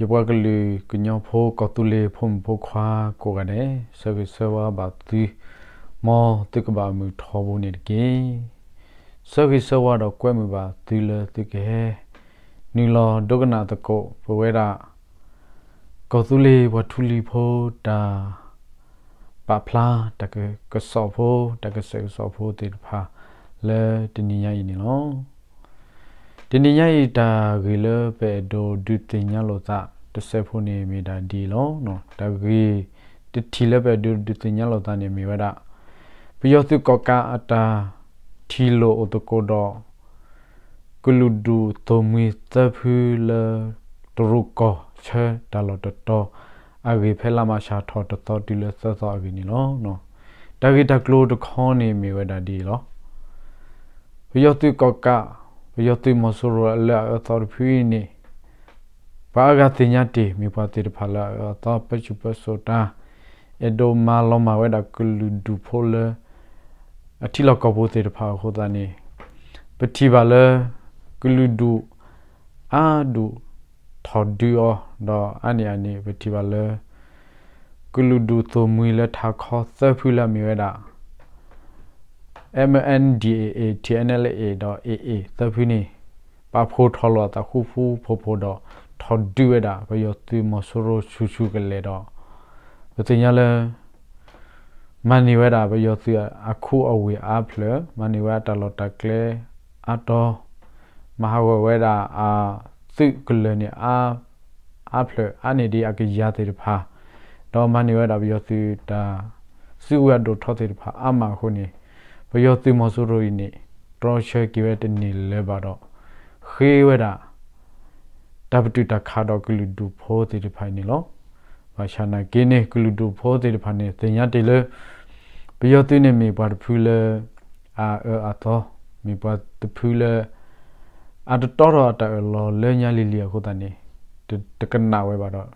ယပှၤကလုာ်ကညီဖိ ကီၢ်သူလ့ၤဖိမုၣ်ဖိခွါကိးဂၤဒဲး, ဆၢဂ့ၤဆၢဝါဘၣ်သု, မ်သုကဘၣ်မုာ်ထီဘိန့ၣ်တက့ၢ်. ဆၢဂ့ၤဆၢဝါဒီးကွဲမုာ်ဘၣ်သုလၢသုကဟဲ နုာ်လီၤဒိကနၣ်သကိးပဝဲဒၣ် ကီၢ်သူလ့ၤပှၤထူလံၤဖိတၢ် ပာ်ဖျါတၢ်ကစီၣ်ဖိ, တၢ်ကစဲးကစီၣ်ဖိသ့ၣ်တဖၣ်လၢတနံၤညါအံၤန့ၣ်လီၤ. တနံၤညါအံၤ တၢ်ဂ့ၢ်လၢပအဲၣ်ဒိးဒုးသ့ၣ်ညါလိာ်သးတစဲးဖိန့ၣ်မ့ၢ်ဒၣ်ဒ်အံၤလီၤ. တၢ်ဂ့ၢ်တထံၣ်လၢပအဲၣ်ဒိးဒုးသ့ၣ်ညါလိာ်သးန့ၣ်မ့ၢ်ဝဲဒၣ် ပယီၤသုးကီၣ်ကးအတၢ်ထံၣ်လိာ်အိၣ်သကိးဒီး ကလုာ်ဒူၣ်သိၣ်မှံသၢဖုလၢ တရူးကီၢ်ဆၢတၢ်လီၢ်တတီၤအဂ့ၢ် ဖဲလါမးရှးထီၣ်တသီတုၤလၢသၢသီအဂ့ၢ်န့ၣ်လီၤ. တၢ်ဂ့ၢ်တၢ်ကျိၤတခီန့ၣ်မ့ၢ်ဝဲဒၣ်ဒ်အံၤလီၤ. ပယီၤသုးကီၣ်ကး, ပယီၤသုးမီၤစိရိၤလၢအအၢသီတဖုအံၤန့ၣ် ပှၤအါဂၤသ့ၣ်ညါတ့ၢ် မ့ၢ်ပှၤသ့ၣ်တဖၣ်လၢအအၢအသီ ပၢဆူၣ်ပၢစိးတၢ်, အဲၣ်ဒိးမၤလီၤမၢ်ဝဲဒၣ်ကလုာ်ဒူၣ်ဖိလၢ အထံလီၢ်ကီၢ်ပူၤသ့ၣ်တဖၣ်အဃိသတးန့ၣ် ပထံၣ်ဘၣ်လၢ ကလုာ်ဒူၣ်အါဒူၣ်ထီၣ်ဒုးအီၤ, ဒီးအါန့ၢ်အန့ၣ် ပထံၣ်ဘၣ်လၢ ကလုာ်ဒူၣ်သိၣ်မှံလၢထးခီသၢဖုလၢအမ့ၢ်ဝဲဒၣ် MNDAA, TNLA ဒီး AA သၢဖုန့ၣ် ပာ်ဖှိၣ်ထီၣ်လိာ်အသးဃူဃူဖိးဖိးဒီး ထီၣ်ဒုးဝဲဒၣ် ပယီၤသုးမီၤစိရိၤဆူၣ်ဆူၣ်ကလဲာ်ဒီး ပသ့ၣ်ညါလၢ မၤန့ၢ်ဝဲဒၣ်ပယီၤသုးအခူအဝ့ၢ်အါဖျၢၣ်, မၤန့ၢ်ဝဲအတၢ်လီၢ်တၢ်ကျဲအါတီၤ, မၤဟးဂီၤဝဲဒၣ်အသုးကလၢၤန့ၣ် အါဖျၢၣ်အါန့ၢ်ဒံးအကယၤသ့ၣ်တဖၣ်, ဒီးမၤန့ၢ်ဝဲဒၣ်ပယီၤသုးတၢ် စုကဝဲၤအဒိၣ်ထီသ့ၣ်တဖၣ်အါမးအဃိန့ၣ် ပယီၤသုးမီၤစိရိၤအံၤန့ၣ် တြီဆၢက့ၤဝဲတန့ၢ်လၢၤဘၣ်ဒီး ဃ့ဝဲဒၣ် တၢ်ပတုာ်တၢ်ခးဒီးကလုာ်ဒူၣ်ဖိသ့ၣ်တဖၣ်အံၤန့ၣ်လီၤ. ဘၣ်ဆၣ်နာ်က့န့ၣ် ကလုာ်ဒူၣ်ဖိသ့ၣ်တဖၣ်န့ၣ် သ့ၣ်ညါတ့ၢ်လၢ ပယီၤသုးန့ၣ်မ့ၢ်ပှၤတဖုလၢ အအၢအသီ, မ့ၢ်ပှၤတဖုလၢ အတတီထီၣ်အတၢ်အၢၣ်လီၤလၢညါလံၤလံၤအဃိသတးန့ၣ် တကနၣ်ဝဲဘၣ်ဒီး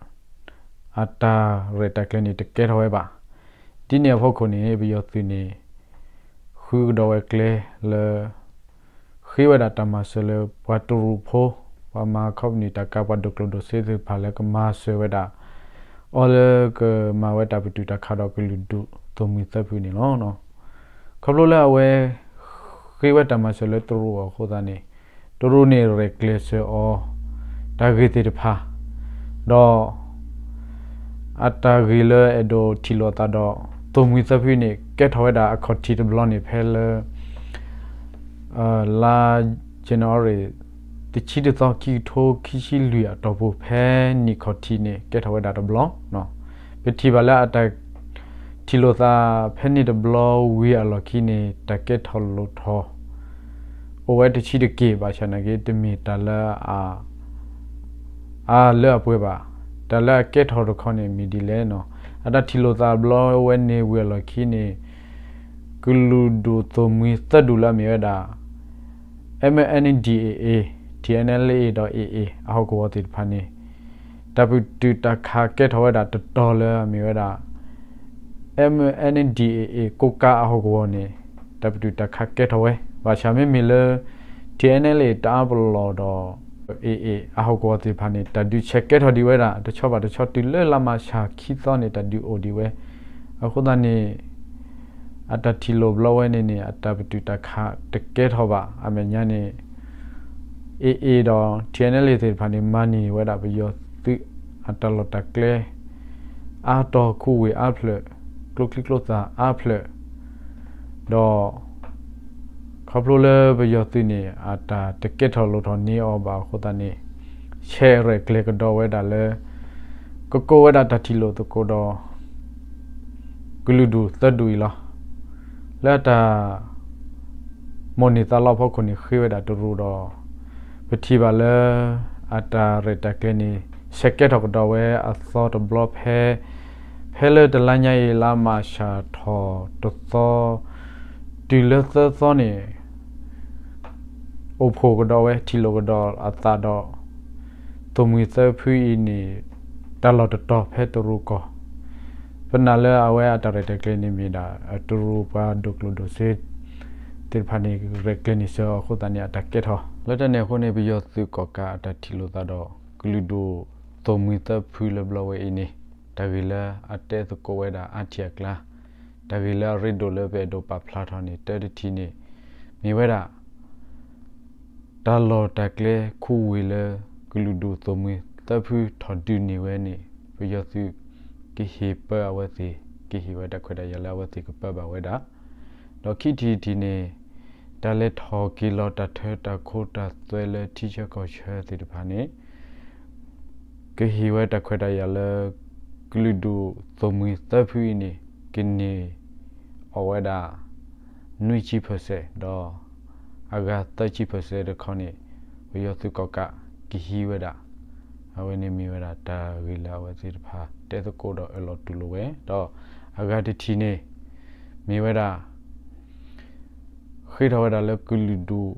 အတၢ်ရဲၣ်တၢ်ကျဲၤန့ၣ် တကဲထီၣ်ဝဲဘၣ်. ဒ်န့ၣ်အဖီခိၣ်န့ၣ် ပယီၤသုးန့ၣ် ဃုကဒီးဝဲကျဲလၢ ဃ့ဝဲဒၣ်တၢ်မၤစၢၤလၢပှၤတရူးဖိ, ပှၤမၤခီပနံၣ်တၢ်ကါ ပှၤဒိၣ်ကျိၣ်ဒိၣ်စ့သ့ၣ်တဖၣ်လၢကမၤစၢၤဝဲဒၣ် အီၤလၢကမၤဝဲတၢ်ပတုာ်တၢ်ခးဒီးကလုာ်ဒူၣ်သိၣ်မှံသၢဖုန့ၣ်လီၤ. ခီဖျိလၢအဝဲ ဃ့ဝဲတၢ်မၤစၢၤလၢတရူးအဃိသတးန့ၣ် တရူးန့ၣ်ရဲၣ်ကျဲၤစၢၤအီၤ တၢ်ဂ့ၢ်သ့ၣ်တဖၣ်, ဒီး အတၢ်ဂ့ၢ်လၢအဲၣ်ဒိးထံၣ်လိာ်သးဒီး သိၣ်မှံသၢဖုန့ၣ် ကဲထီၣ်ဝဲဒၣ်အခီၣ်ထံးတဘျီန့ၣ် ဖဲလၢ လါ January တဆံတသီ ခံကထိခံဆံလွံၢ်အတီၢ်ပူၤ ဖဲနံၣ်ခီၣ်ထံးန့ၣ် ကဲထီၣ်ဝဲဒၣ်တဘျီ. ပထံၣ်ဘၣ်လၢအတၢ်ထံၣ်လိာ်သးဖဲန့ၣ်တဘျီဝံၤအလီၢ်ခံန့ၣ် တၢ်ကဲထီၣ်လိာ်ထီၣ် အိၣ်ဝဲတဆံးတက့ၢ် ဘၣ်ဆၣ်နာ်က့ တမ့ၢ်တၢ်လၢ အါလၢအပှဲၤဘၣ်. တၢ်လၢအကဲထီၣ်တခီန့ၣ်မ့ၢ်ဒ်လဲၣ်န့ၣ်, အတၢ်ထံၣ်လိာ်သးဘျီဝဲန့ၣ်ဝံၤအလီၢ်ခံန့ၣ် ကလုာ်ဒူၣ်သိၣ်မှံသၢဒူၣ်လၢအမ့ၢ်ဝဲဒၣ် MNDAA, TNLA ဒီး AA အဟီၣ်ကဝီၤသ့ၣ်တဖၣ်န့ၣ် တၢ်ပတုာ်တၢ်ခးကဲထီၣ်ဝဲဒၣ်တတီၤလၢအမ့ၢ်ဝဲဒၣ် MNDAA ကိးကးအဟီၣ်ကဝီၤန့ၣ် တၢ်ပတုာ်တၢ်ခးကဲထီၣ်ဝဲ, ဘၣ်ဆၣ်မ့မ့ၢ်လၢ TNLA တအါပလီၢ်ဒီး AA အဟီၣ်ကဝီၤသ့ၣ်တဖၣ်န့ၣ် တၢ်ဒုးဆဲးကဲထီၣ်ဒံးဝဲဒၣ် တဆီဘၣ်တဆီ တုၤလၢလါမးရှးခံသီန့ၣ် တၢ်ဒုးအိၣ်ဒံးဝဲ. အဃိသတးန့ၣ် အတၢ်ထံၣ်လိာ်ဘျီဝဲန့ၣ်န့ၣ် အတၢ်ပတုာ်တၢ်ခးတကဲထီၣ်ဘၣ်. အမဲာ်ညါန့ၣ် AA ဒီး TNLA သ့ၣ်တဖၣ်န့ၣ် မၤန့ၢ်ဝဲဒၣ်ပယီၤသုးအတၢ်လီၢ်တၢ်ကျဲ အါတီၤခူဝ့ၢ်အါဖျၢၣ်, ကျိချံကျိသၣ်အါဖျၢၣ်, ဒီး ခီဖျိလၢပယီၤသုးန့ၣ် အတၢ်တကဲထီၣ်လိာ်ထီၣ်န့ၢ်အီၤဘၣ်အဃိသတးန့ၣ် ဆဲးရဲၣ်ကျဲၤကဒီးဝဲဒၣ်လၢ ကကိးဝဲဒၣ်တၢ်ထံၣ်လိာ်သကိးဒီး ကလုာ်ဒူၣ်သၢဒူၣ်အံၤလီၤ. လၢတၢ် မိၣ်န့ၢ်သးလီအဖီခိၣ်န့ၣ် ဃ့ဝဲဒၣ်တရူးဒီး ပထံၣ်ဘၣ်လၢ အတၢ်ရဲၣ်တၢ်ကျဲၤန့ၣ် ဆဲးကဲထီၣ်ကဒီးဝဲအသီတဘျီဖဲ ဖဲလၢတလါညါအံၤ လါမးရှးထီၣ်တသီ တုၤလၢသၢသီန့ၣ် အိၣ်ဖှိၣ်ကဒီးဝဲ ထံၣ်လိာ်ကဒီးအသးဒီး သိၣ်မှံသၢဖုအံၤန့ၣ် တၢ်လီၢ်တတီၤဖဲတရူးကီၢ် ပနာ်လၢအဝဲအတၢ်ရဲၣ်တၢ်ကျဲၤန့ၣ်မ့ၢ်ဒၣ် တရူးပှၤဒိၣ်ကျိၣ်ဒိၣ်စ့ သ့ၣ်တဖၣ်န့ၣ် ရဲၣ်ကျဲၤန့ၢ်စၢၤအီၤအဃိသတးန့ၣ် အတၢ်ကဲထီၣ် လၢတၢ်န့ၣ်အဃိန့ၣ် ပယီၤသုးကီၣ်ကးအတၢ်ထံၣ်လိာ်သးဒီး ကလုာ်ဒူၣ် သိၣ်မှံသၢဖုလၢဘျီဝဲအံၤန့ၣ် တၢ်ဂ့ၢ်လၢအတဲသကိးဝဲဒၣ်အါထံၣ်အကျါ, တၢ်ဂ့ၢ်လၢအရ့ဒိၣ်လၢပအဲၣ်ဒိးပာ်ဖျါထီၣ်န့ၣ် တၢတထံၣ်န့ၣ် မ့ၢ်ဝဲဒၣ် တၢ်လီၢ်တၢ်ကျဲခူဝ့ၢ်လၢ ကလုာ်ဒူၣ်သိၣ်မှံသၢဖုထီၣ်ဒုးန့ၢ်ဝဲန့ၣ် ပယီၤသုးကဟ့ၣ်ပၢအဝဲသ့ၣ်, ကဟ့ၣ်ဝဲတၢ်ခွဲးတၢ်ယာ်လၢအဝဲသ့ၣ်ကပၢဘၣ်ဝဲဒၣ်, ဒီးခံထံၣ်တထံၣ်န့ၣ် တၢ်လဲၤထီၣ်က့ၤလီၤတၢ်ထၢတၢ်ခိတၢ်သွဲလၢထံဆၢကီၢ်ဆၢသ့ၣ်တဖၣ်န့ၣ် ကဟ့ၣ်ဝဲတၢ်ခွဲးတၢ်ယာ်လၢ ကလုာ်ဒူၣ်သိၣ်မှံသၢဖုအံၤန့ၣ် ကန့ၢ်အီၣ်ဝဲဒၣ် နွံဆံ percent ဒီး အဂၤသၢဆံ percent တခီန့ၣ် ပယီၤသုးကီၣ်ကးကဟံးဝဲဒၣ်, အဝဲန့ၣ်မ့ၢ်ဝဲဒၣ်တၢ်ဂ့ၢ်လၢအဝဲသ့ၣ်တဖၣ်တဲသကိးဒီးအၢၣ်လီၤတူၢ်လိာ်ဝဲ, ဒီးအဂၤတထံၣ်န့ၣ် မ့ၢ်ဝဲဒၣ် ဃ့ထီၣ်ဝဲဒၣ်လၢကလုာ်ဒူၣ်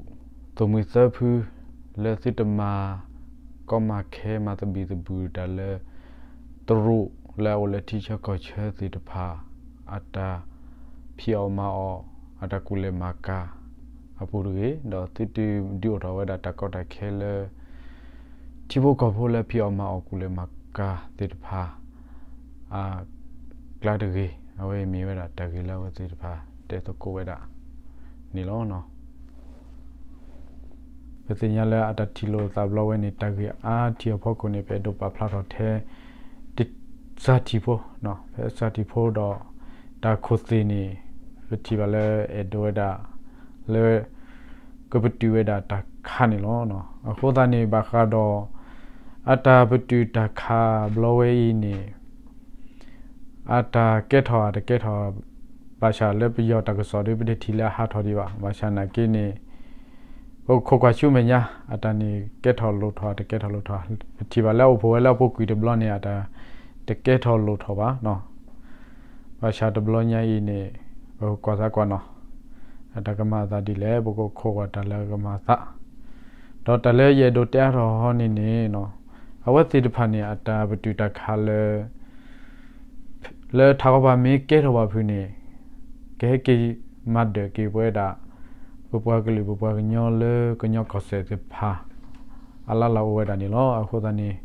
သိၣ်မှံသၢဖု လၢသုတမၤကီမၤခဲမၤသဘံၣ်သဘုၣ်တၢ်လၢ တရူးလၢအအိၣ်လၢထံဆၢကီၢ်ဆၢသ့ၣ်တဖၣ် အတၢ်ဖံးအီၣ်မၤအီၣ် အတၢ်ကူၣ်လဲၤမၤကၤအပူၤတဂ့ၤ, ဒီးသုတဒုးအိၣ်ထီၣ်ဝဲဒၣ်တၢ်ကီတၢ်ခဲလၢ ထံဖိကီၢ်ဖိလၢဖံးအီၣ်မၤအီၣ်ကူၣ်လဲၤမၤကၤသ့ၣ်တဖၣ် အကျါတဂ့ၤ, အဝဲအံၤမ့ၢ်ဝဲဒၣ်တၢ်ဂ့ၢ်လၢအဝဲသ့ၣ်တဖၣ်တဲသကိးဝဲဒၣ်န့ၣ်လီၤ. ပသ့ၣ်ညါလၢအတၢ်ထံၣ်လိာ်သးဘျီဝဲန့ၣ် တၢ်ဂ့ၢ်အါထံၣ်အဖီခိၣ်န့ၣ် ပအဲၣ်ဒိးပာ်ဖျါထီၣ်ထဲ တစးထံၣ်ဖိ, ဖဲစးထံၣ်ဖိဒီး တၢ်ခိၣ်သ့ၣ်န့ၣ် ပထံၣ်ဘၣ်လၢအဲၣ်ဒိးဝဲဒၣ် လၢ ကပတုာ်ဝဲဒၣ်တၢ်ခးန့ၣ်လီၤ. အဃိသတးန့ၣ် ဘၣ်ဃးဒီး အတၢ်ပတုာ်တၢ်ခးဘျီဝဲအံၤန့ၣ် အတၢ်ကဲထီၣ်အတကဲထီၣ် ဘၣ်ဆၣ်လၢပယီၤတၢ်ကစီၣ်ဒီး ပတထံၣ်လၢအဟးထီၣ်ဒံးဘၣ်. ဘၣ်ဆၣ်နာ်က့န့ၣ် ပခိးကွၢ်ဆူမဲာ်ညါ အတၢ်န့ၣ်ကဲထီၣ်လိၣ်ထီၣ် အတကဲထီၣ်လိၣ်ထီၣ် ပထံၣ်ဘၣ်လၢအအိၣ်ဖှိၣ်ဝဲလၢအပူၤကွံာ်တဘျီန့ၣ် အတၢ်တကဲထီၣ်လိၣ်ထီၣ်ဘၣ်. ဘၣ်ဆၣ်တဘျီညါအံၤန့ၣ် ပကွၢ်သးကွၢ်နီၤ အတၢ်ကမၤအသးဒ်လဲၣ် ပကခိးကွၢ်တၢ်လၢအကမၤအသး, ဒီးတၢ်လၢယအဲၣ်ဒိးတဲအါထီၣ်ဟီန့ၣ်န့ၣ် အဝဲသ့ၣ်တဖၣ်န့ၣ် အတၢ်ပတုာ်တၢ်ခးလၢ လၢထးခီပၤမ့ၢ်ကဲထီၣ်ဘၣ်ဖုးန့ၣ် ကဟဲက့ၤမၤဒၢၣ်က့ၤပဝဲဒၣ် ပပှၤကလုာ်ပပှၤကညီလၢကညီကီၢ်စဲၣ်သ့ၣ်တဖၣ် အလၢ်လၢ်အိၣ်ဝဲဒၣ်န့ၣ်လီၤ. အဃိသတးန့ၣ်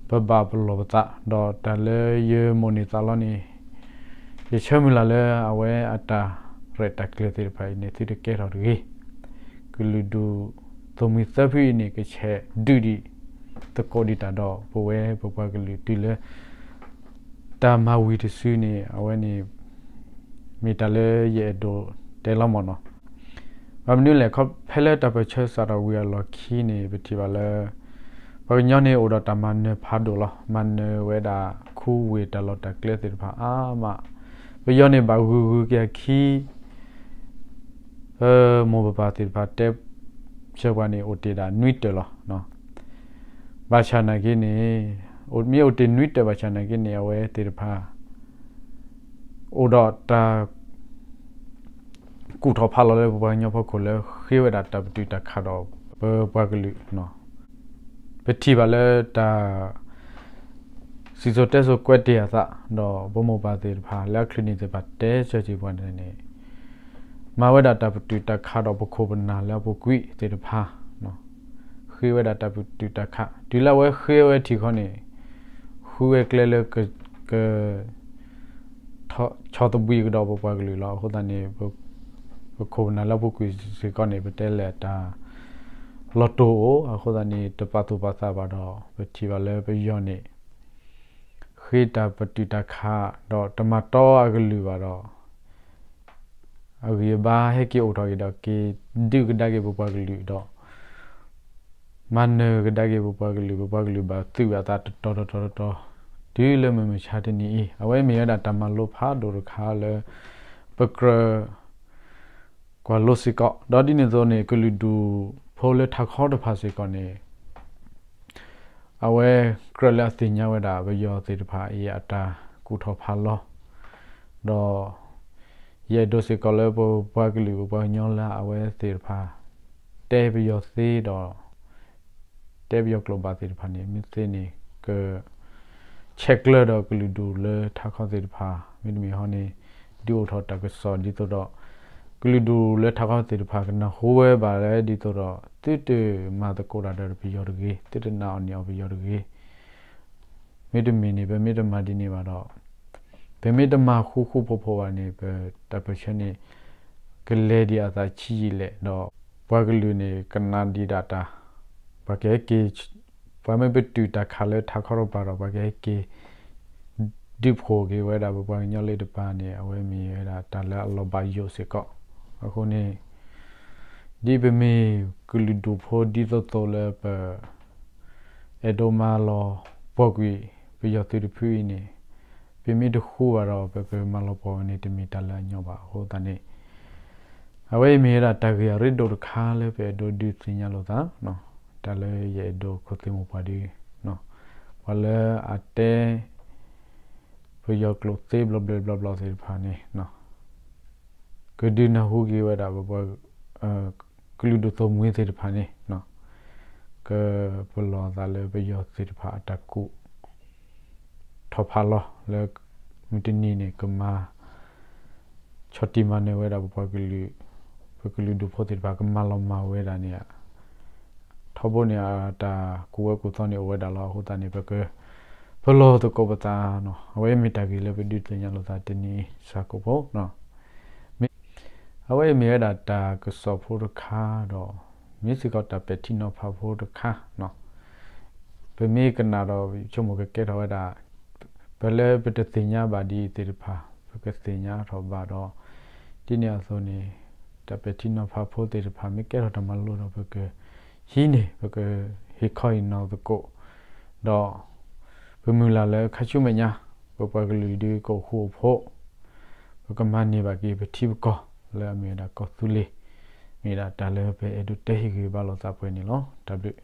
ပဘၣ်ပလီၢ်ပသး ဒီးတၢ်လၢယမိၣ်န့ၢ်သးလီန့ၣ် ယဆၢမုၢ်လၢ်လၢအဝဲအတၢ်ရဲၣ်တၢ်ကျဲၤသ့ၣ်တဖၣ်အံၤန့ၣ် သုတကဲထီၣ်တဂ့ၤ. ကလုာ်ဒူၣ်သိၣ်မှံသၢဖုအံၤန့ၣ် ကဆဲးဒုးဒံးသကိးဒံးတၢ်ဒီး ပဝဲပပှၤကလုာ်တုၤလၢ တၢ်မၤဝံၤတစုန့ၣ် အဝဲန့ၣ် မ့ၢ်တၢ်လၢယအဲၣ်ဒိးတဲလီၤမၢ်နီၤ. ဘၣ်မနုၤလဲၣ် ခီဖဲလၢတၢ်ပၢၢ်ဆၢစးထီၣ်ဝံၤအလီၢ်ခံန့ၣ် ပထံၣ်ဘၣ်လၢ ပှၤကညီန့ၣ်အိၣ်ဒီးတၢ်မၤနၢၤဖးဒိၣ်လီၤ. မၤနၢၤဝဲဒၣ်ခူဝ့ၢ်တၢ်လီၢ်တၢ်ကျဲသ့ၣ်တဖၣ်အါမး, ပယီၤန့ၣ်ဘၣ်ဂုာ်ဂုာ်က့ၤအခံ ပမိၢ်ပပၢ်သ့ၣ်တဖၣ်တဲဆၢပှၤန့ၣ် အိၣ်တ့ၢ်ဒၣ်နွံတၢၢ်လီၤ. ဘၣ်ဆၣ်နာ်က့န့ၣ် မ့ၢ်အိၣ်တ့ၢ်နွံတၢၢ်ဘၣ်ဆၣ်နာ်က့န့ၣ် အဝဲသ့ၣ်တဖၣ် အိၣ်ဒီးတၢ် ကူၣ်ထီၣ်ဖးလီၤလၢပပှၤကညီဖီခိၣ်လၢဃ့ဝဲဒၣ်တၢ်ပတုာ်တၢ်ခးဒီးပပှၤကလုာ် ပထံၣ်ဘၣ်လၢတၢ် စံၣ်စိၤတဲစိၤကွဲးတ့ၢ်အသး ဒီးပမိၢ်ပၢ်သ့ၣ်တဖၣ်လၢအချုးန့ၣ်သ့ၣ်တဖၣ်တဲဆၢက့ၤပှၤန့ၣ် မၤဝဲဒၣ်တၢ်ပတုာ်တၢ်ခးဒီးပခိၣ်ပနၢ်လၢအပူၤကွံာ်သ့ၣ်တဖၣ် ဃ့ဝဲဒၣ်တၢ်ပတုာ်တၢ်ခး တုၤလၢအဝဲဃ့ဝဲထံၣ်ခီန့ၣ် ဃုဝဲကျဲလၢက ဆီၣ်သဘှံးကဒီးပပှၤကလုာ်လီၤ. အဃိသတးန့ၣ် ပခိၣ်ပနၢ်လၢအပူၤကွံာ်စ့ၢ်ကီးန့ၣ် ပတဲလဲၣ်တၢ်လီၤတိၢ်အိၣ် အဃိသတးန့ၣ် တပာ်သူၣ်ပာ်သးဘၣ်ဒီး ပထံၣ်ဘၣ်လၢပယီၤန့ၣ် ဃ့တၢ်ပတုာ်တၢ်ခး ဒီးတမၤတီအကလုာ်ဘၣ်ဒီး အဂံၢ်အဘါဟဲက့ၤအိၣ်ထီၣ်က့ၤဒီးက့ၤဒုးကဒါက့ၤပပှၤကလုာ်ဒီး မၤနၢၤကဒါက့ၤပပှၤကလုာ် ပပှၤကလုာ်ဘၣ်သုးဘၣ်သးတတီၤတတီၤတတီၤ တုၤလၢမုၢ်မဆါတနံၤအံၤ အဝဲမ့ၢ်ဝဲဒၣ်တၢ်မၤလိဖးဒိၣ်တခါလၢ ပကြၢးကွၢ်လိစ့ၢ်ကီး ဒီးဒ်န့ၣ်အသိးန့ၣ် ကလုာ်ဒူၣ်ဖိလၢထးခီတဖၣ်စ့ၢ်ကီးန့ၣ် အဝဲကြၢးလၢအသ့ၣ်ညါဝဲဒၣ်ပယီၤသ့ၣ်တဖၣ်အံၤအတၢ်ကူၣ်ထီၣ်ဖးလီၤ ဒီး ယအဲၣ်ဒိးစ့ၢ်ကီးလၢပပှၤကလုာ်ပပှၤကညီလၢအဝဲသ့ၣ်တဖၣ် တဲပယီၤသ့ဒီး တဲပယီၤကျိာ်ဘၣ်သ့ၣ်တဖၣ်န့ၣ် မ့ၢ်သ့န့ၣ် က ဆဲးကျၢဒီးကလုာ်ဒူၣ်လၢထးခီသ့ၣ်တဖၣ် မ့တမ့ၢ်ဟီန့ၣ် ဒုးအိၣ်ထီၣ်တၢ်ကစီၣ်ဒ်သိးဒီး ကလုာ်ဒူၣ်လၢထးခီသ့ၣ်တဖၣ်ကနၢ်ဟူဝဲဘၣ်လၢဒ်သိးဒီး သုတမၤသကိးတၢ်ဒီးပယီၤတဂ့ၤ, သုတနာ်အီၣ်န့ၢ်အီၣ်ပယီၤတဂ့ၤ မ့တမ့ၢ်န့ၣ် ပမ့ၢ်တမၤဒ်န့ၣ်ဘၣ်ဒီး ပမ့ၢ်တမၤဃူဃူဖိးဖိးဘၣ်န့ၣ် ပတၢ်ပၢၢ်ဆၢန့ၣ် ကလဲၤဒံးအသးဆံးယံာ်လဲၣ်ဒီး ပှၤကလုာ်န့ၣ် ကနၣ်ဒံးဒၣ်တၢ်, ပှၤကဟဲက့ၤ, ပှၤမ့ၢ်ပတုာ်တၢ်ခးလၢထးခီထီၣ်ပၤဒီး ပှၤကဟဲက့ၤ ဒုးဖှိၣ်က့ၤဝဲဒၣ် ပပှၤကညီလၢတပၤန့ၣ် အဝဲမ့ၢ်ဝဲဒၣ်တၢ်လၢအလီၤဘၣ်ယိၣ်စ့ၢ်ကီး. အဃိန့ၣ် ဒ်ပမ့ၢ်ကလုာ်ဒူၣ်ဖိဒ်သိးသိးလၢပ အဲၣ်ဒိးမၤလီၤပှီၢ်ကွံာ်ပယီၤသုးတဖုအံၤန့ၣ် ပမ့ၢ်တဃူဘၣ်ဒီး ပကမၤလီၤပှီၢ်ဝဲန့ၣ် တမ့ၢ်တၢ်လၢအညီဘၣ်. အဃိသတးန့ၣ် အဝဲအံၤမ့ၢ်ဝဲဒၣ်တၢ်ဂ့ၢ်အရ့ဒိၣ်တခါလၢပအဲၣ်ဒိးဒုးသ့ၣ်ညါလိာ်သး, တၢ်လၢယအဲၣ်ဒိးခိၣ်သ့ၣ်မိၢ်ပှၢ်ဒုး, ပှၤလၢအတဲ ပယီၤကျိာ်သ့ဘျီဘျီဘျီဘျီသ့ၣ်တဖၣ်န့ၣ် ကဒုးနၢ်ဟူက့ၤဝဲဒၣ်ပပှၤ ကလုာ်ဒူၣ်သိၣ်မှံၤသ့ၣ်တဖၣ်န့ၣ် ကပလီၢ်သးလၢပယီၤသ့ၣ်တဖၣ်အတၢ်ကူၣ် ထီၣ်ဖးလီၤလၢ မုၢ်တနံၤန့ၣ် ကမၤ ဆီၣ်တံၢ်မၤနၢၤဝဲဒၣ်ပပှၤကလုာ်, ပကလုာ်ဒူၣ်ဖိသ့ၣ်တဖၣ် ကမၤလီၤမၢ်ဝဲဒၣ်န့ၣ် ထီဘိန့ၣ် အတၢ်ကူၣ်ဝဲကူၣ်သီန့ၣ်အိၣ်ဝဲဒၣ်လီၤ. အဃိသတးန့ၣ် ပကပလီၢ်သကိးပသးနီၤ. အဝဲမ့ၢ်တၢ်ဂ့ၢ်လၢပဒုးသ့ၣ်ညါလိာ်သးတနံၤအံၤ စးကိးဖိ အဝဲအံၤမ့ၢ်ဝဲဒၣ်တၢ်ကစီၣ်ဖိတခါဒီး မ့ၢ်စ့ၢ်ကီးတၢ်ပဲာ်ထံနီၤဖးဖိတခါနီၤ. ပမ့ၢ်ကနၣ်ဒီး ဆိကမိၣ်ကကဲထီၣ်ဝဲဒၣ် ပလၢပတသ့ၣ်ညါဘၣ်ဒ်အံၤသ့ၣ်တဖၣ် ပကသ့ၣ်ညါထီၣ်ဘၣ်ဒီး ဒ်န့ၣ်အသိးန့ၣ် တၢ်ပဲာ်ထံနီၤဖးဖိသ့ၣ်တဖၣ် မ့ၢ်ကဲထီၣ်တၢ်မၤလိဒီး ပကဟံးန့ၢ် ပကဟ့ၣ်ခီဟ့ၣ်နီၤသကိး ဒီး ပမုၢ်လၢ်လၢခါဆူမဲာ်ညါ ပပှၤကလုာ်ဒုးကအိၣ်ဃူအိၣ်ဖိး ပကမၤန့ၢ်ဘၣ်က့ၤပထံပကီၢ် လၢအမ့ၢ်ဝဲဒၣ်ကီၢ်သူလ့ၤ မ့ၢ်ဒၣ်တၢ်လၢပအဲၣ်ဒိးတဲဟ့ၣ်ဂံၢ်ဘါလိာ်သးပှဲၤန့ၣ်လီၤ. တၢ်ဘျုး